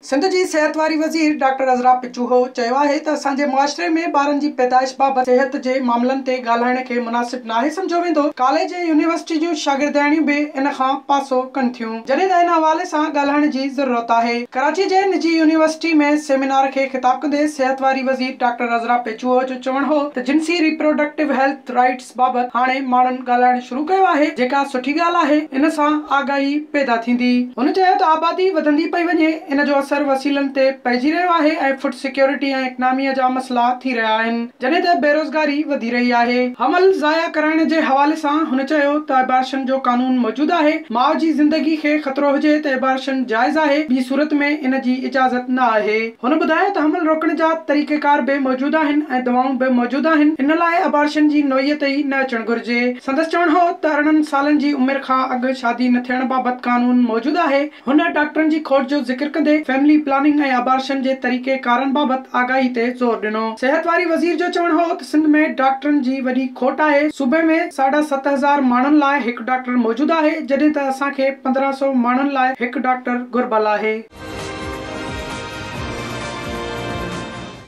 سنڌ جي صحت واري وزير ڊاڪٽر عذرا پچوهو چيو آهي ته اسان جي معاشري ۾ ٻارن جي پيدائش بابت صحت جي معاملن تي ڳالهائڻ کي مناسب ناهي سمجهيو ويندو، ڪاليج ۽ يونيورسٽي جون شاگردياڻيون به ان کان پاسو ڪن ٿيون، جڏهن ته ان حوالي سان ڳالهائڻ جي ضرورت آهي. ڪراچي جي نجي يونيورسٽي ۾ سيمينار کي خطاب ڪندي صحت واري وزير ڊاڪٽر عذرا پيچوهو جو چوڻ هو ته جنسي ريپروڊڪٽو هيلٿ رائٽس بابت هاڻي ماڻهن ڳالهائڻ شروع ڪيو آهي، جيڪا سٺي ڳالهه آهي، ان سان آگاهي پيدا ٿيندي. هن چيو ته آبادي وڌندي پئي وڃي، ان جو اثر وسيلن تي پئجي رهيو آهي ۽ فوڊ سيڪيورٽي ۽ اڪناميء جا مسئلا ٿي رهيا آهن، جڏهن ته بيروزگاري وڌي رهي آهي. حمل ضايع ڪرائڻ جي حوالي سان هن چيو ته ابارشن جو قانون موجود آهي، ماء جي زندگي کي خطرو هجي ته ابارشن جائز آهي، ٻي صورت ۾ ان جي اجازت نه آهي. هن ٻڌايو ته حمل روڪڻ جا طريقيڪار به موجود آهن ۽ دوائون به موجود آهن، ان لاء ابارشن جي نوعيت ئي نه اچڻ گهرجي. سندس چوڻ هو ته 18 سالن جي عمر کان اڳ شادي نه ٿيڻ بابت قانون موجود آهي. هن ڊاڪٽرن جي کوٽ جو ذڪر ڪندي فيملي پلاننگ ۽ ابارشن جي طريقيڪارن بابت آگاهي تي زور ڏنو. صحت واري وزير جو چوڻ هو ته سنڌ ۾ ڊاڪٽرن جي وڏي کوٽ آهي، صوبي ۾ ساڍا 7000 ماڻهن لاء هڪ ڊاڪٽر موجود آهي، جڏهن ته اسان کي 1500 ماڻهن لاء هڪ ڊاڪٽر گهربل آهي.